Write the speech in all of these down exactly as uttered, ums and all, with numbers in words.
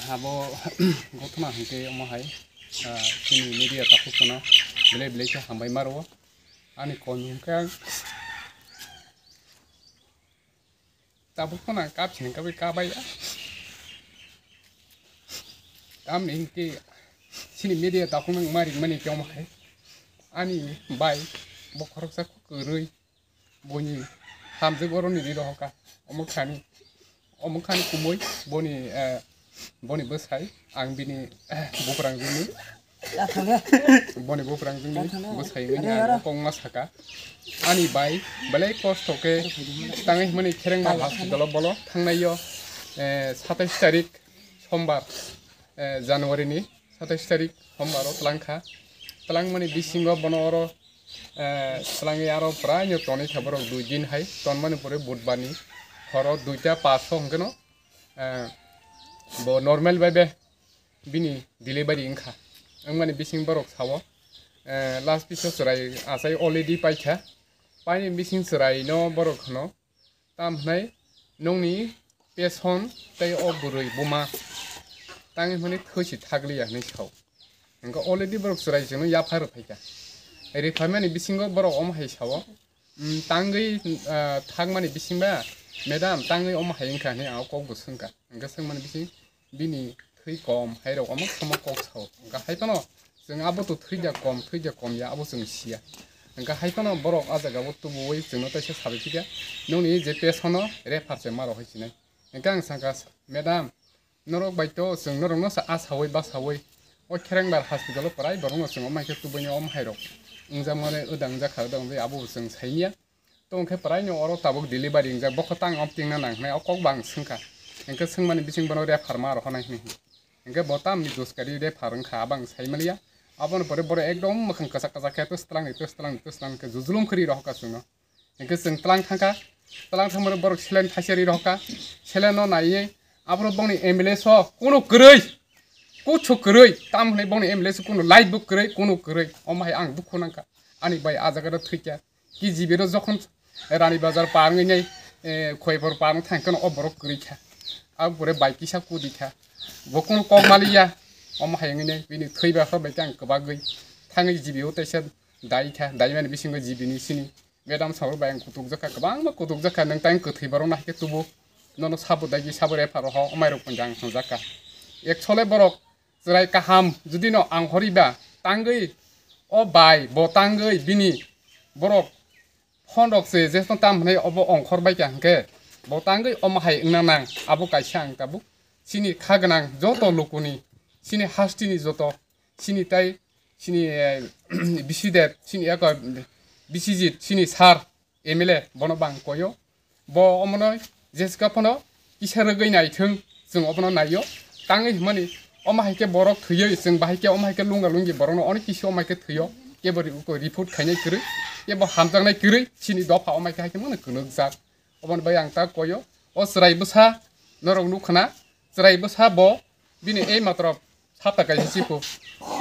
Abo gothona hwnkhe omo hai, ah, chini media takhuk sono belai belai khe hambai ma rwo. Ani koi hwnkhe ang tabuk phano ang kap sini kabai kabai ya. Tamni hwnkhe chini media takhuk nang ma ringmani khe omo hai. Ani bai bo khoroksa kwrwi. Boni hamjwk oro ni ri rohor kha. Omo khani, omo khani kumui boni, eh, boni bwsai ang bini, eh, buprang jini. Boni buprang jini bwsai wngwi ang kongma saka. Ani bai belai kosto khe tangwi hwnmani Kherengma hospital o bolo thangnai o, eh, satais tarik sombar, eh, January ni satais tarik sombar o tlang kha. Tlang mani bisingo bono oro, eh, tlangwi aro prai no tonwi kha borok dui din hai, tonmani pore budbar ni horo duita paso hwnkhe no, eh, bo normal bai be bini delivery wngkha. Wngmani bising borok sao, eh, last piece o chwrai achai already paikha. Paini bising chwrai no borok hwno, tam hwnai nongni peson tei o bwrwi buma tangwi hwnmani thwi si thakliya hwnwi sao. Hwnkhe already borok chwrai chwngno yaphai rw phaikha. Rw phaimani bisingo borok omo hai sao, "Umm, tangwi, ah, thakmani bisingba, madam, tangwi omo hai wngkha," hwnwi ang o kok bo swngkha. Hwnkhe swngmani bising bini thwi kom hai rok omo samo kok sao. Hwnkhe hai phano chwng abo to thwi ja kom, thwi ja kom ya, abo chwng siya. Hwnkhe hai phano borok ah jaga o tubuwi chwngno teisa sabai phikha, "Nongni je pesono refer se ma rok hai sinai." Hwnkhe ang sakha, "Madam, norok bai to chwng norokno sa-, ah sawi ba sawi o Kherengbar hospital o prai borokno chwng omo hai khe tubuino omo hai rok wngjakmani wdang jakha, wdang bai abo bo chwng saimya." To hwnkhe prai no oro tabuk delivery wngjak, bokho tang om tingna nang hwnwi o kok bo ang swngkha. Hwnkhe swngmani bising bono refer ma rohornai hwnwi. Hwnkhe bo tamni dos kari refer wngkha, abo ang sai manliya. Aboni pore borok ekdom mwkhang kwchak kwchak khe twstlangni twstlangni twstlangni khe jujulum khe ri rohorkha chwngno. Hwnkhe chwng tlang thangkha, tlang thangmani borok saline thaisa ri rohorkha, saline no naiwi aborok bongni M L A so kunu kwrwi, kuchu kwrwi, tam hwnwi bongni M L A so kunu light bo kwrwi, kunu kwrwi, omo hai ang dukhu nangkha, ani bai ah jaga no thwikha. Ki G B rok jokhon Rani Bazar par wngwi nai, eh, Khoiphor par wng thang khe o borok kwrwi kha. Abo pore bai kisa kudi kha. Bo kunu kok maliya. Omo hai wngwi nai bini thwi ba khe bai khe ang kwbagwi thangwi G B o teisa dai kha. Dai mani bisingo G B ni sini madam sabo bai ang kutuk jakha, kwbangma kutuk jakha. Nwng tang kwthwi borok no hai khe tubu. Nono sabo daigi sabo refer ho omai rok pon jang thang jakha. Actually borok chwrai kaham judi no ang horiba tangwi o bai bo tangwi bini borok phone rok se jesno tam hwnwi obo ongkhor bai kha hwnkhe bo tangwi omo hai wngna nang abo kaisa ang tabuk chini kha gwnang joto lukuni chini hasteni joto chini tai chini, eh, B C dep chini eko B C jit chini sir M L A bono bang koyo. Bo omono jeska phano kisa rwgwi naithwng, chwng obono naio. Tangwi hwnmani omo hai khe borok thwiwi, chwng bahai khe omo hai khe lunga lungi borokno onek kisi omo hai khe thwio. Kebo ri-, uko report khainai kwrwi, kebo hamjaknai kwrwi, chini dopha omo hai khe hai khe mano kwnukjak. Oboni bai ang ta koyo, o chwrai bwsa norok nukha na, chwrai bwsa bo bini ei matro sapta kaisa chikho.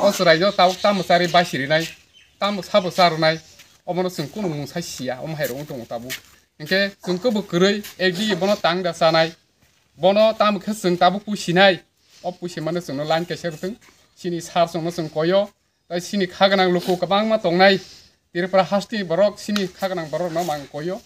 O chwraino tabuk tamo charwi basi rinai, tamo sabo cha rwnai, omono chwng kunu mungsa siya, omo hai rok wng tongo tabuk. Hinkhe chwng kebo kwrwi, ekdi bono tang da chanai, bono tamo khe chwng tabuk pusinai, o pusimano chwngno line kaisa rwthwng, chini sir chwngno chwng koyo, tai chini kha gwnang luku kwbangma tongnai, Tripura hasteni borok, chini kha gwnang borokno mang koyo.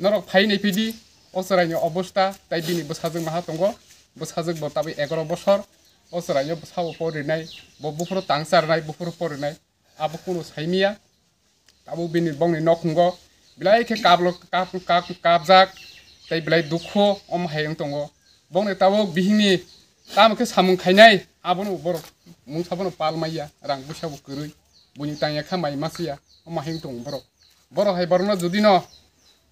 Norok phai nai phidi, o chwraini obosta, tai bini bwsajwk maha tongo. Bwsajwk bo tabuk egaroh bosor. O chwraino bwsabo porinai, bo buphuru tang charnai, buphuru porinai. Abo kunu saimiya. Tabuk bini bongni nokhungo belai khe kaplo-, kap-, kap-, kapjak, tai belai dukhu, omo hai wng tongo. Bongni tabuk bihikni tamo khe samung khainai, abono borok mungsa bono pal maiya, rang puisa bo kwrwi, buini tangya kha mai masiya, omo hai wng tongo borok. Borok hai borokno judino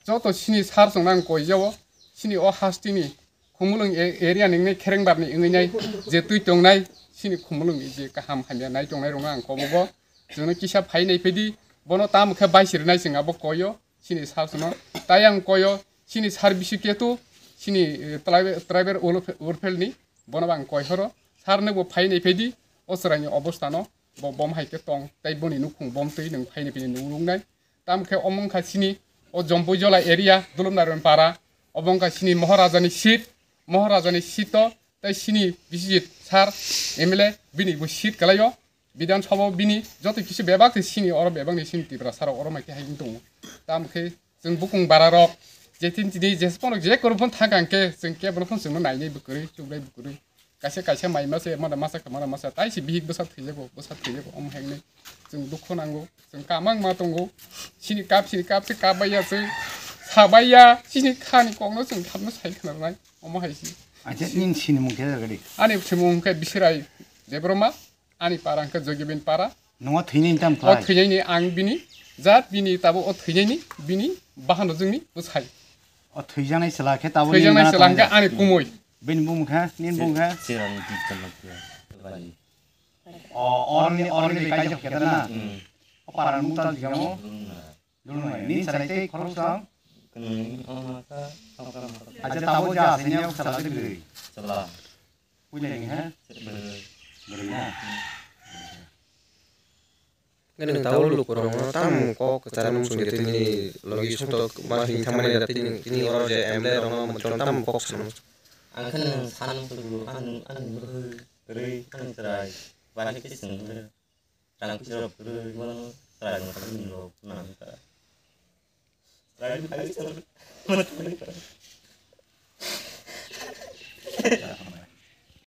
joto chini sir chwngno ang koijao, chini o hasteni Khumulwng e-, area ni wngwi Kherengbar ni wngwi nai je twi tongnai, chini Khumulwng ni je kaham hamya nai tongnai rokno ang kobogo, chwngno kisa phai nai phidi, bono tamo khe bai sirinai chwng abo koyo. Chini sir chwngno tai ang koyo, chini sir bisi ketu, chini, eh, tribal, tribal welfare, welfare ni, bono bo ang koi horo. Sir nwkbo phai nai phai di, o chwraini obosta no, bo bom hai khe tong, tai boni nukhung bom twi nwng phai nai phai di nwng nuknai. Tamo khe omo wngkha chini, o Jompui Jola area, Dulumnarwin para, obo wngkha chini Moharaja ni seat, Moharaja ni seat o, Tai sini Biswajit sir M L A bini bo seat kalaio. Bidhan Sabha bini joto kisu bebak se sini oro bebak ni sini Tiprasa rok oro mai khe hai wng tongo. Tamo khe chwng bukung bara rok je tin tini je phano je koro phano thang khe chwng kebo no phano chwngno nainai bwkrwi chuknai bwkrwi. Kaisa kaisa mai masa mada masa kha mada masa tai se bihik bwsa thwijago bwsa thwijago omo hai wngnai chwng dukho nango chwng kamang ma tongo sini kap sini kap se kap baiya chwng sa baiya sini khani kokno chwng thapno sai khna rwnai omo hai se. Acha nini sini mung khe gadi. Ani sini mung khe Bisirai Debbarma. Ani para hwnkhe Jogibin para. Nungwa thwinaini tam o khlai? Thwinaini ang bini jat bini tabo o thwinaini bini bahano jwngni bwsai. O thwijaknai chwla khe tabo nini thwijaknai gana chwla hwnkhe tongja? Ani kumui. Bini bumung khe, nini bumung khe? Chirang di tama khe bani. O orni, orni bai kaijak khe na? Hmm. O para nung tal jigamo? Hmm. Dulung nai. Nini chwrai tei khorok sam? Kwnwi, o masa, tokra masa. Acha tabo ja asai nya chwla de gri. Chwla. Puila ni ha? Bwrwi. Bwrwi na? Nini tao lukurokno tam kok kwcharo mung songdi tini logi songtok ma hing thangmani da tini, tini oro je M L A rokno muchung tam kok sano. Ang khe nwng san sugu, ang, ang bwrwi, bwrwi, ang chwrai, bahai khe chwng bwrwi. Rang kisa rok kwrwi mano, chwrai rok kwrwi rok nang kha. Chwrai rok kwrwi mano.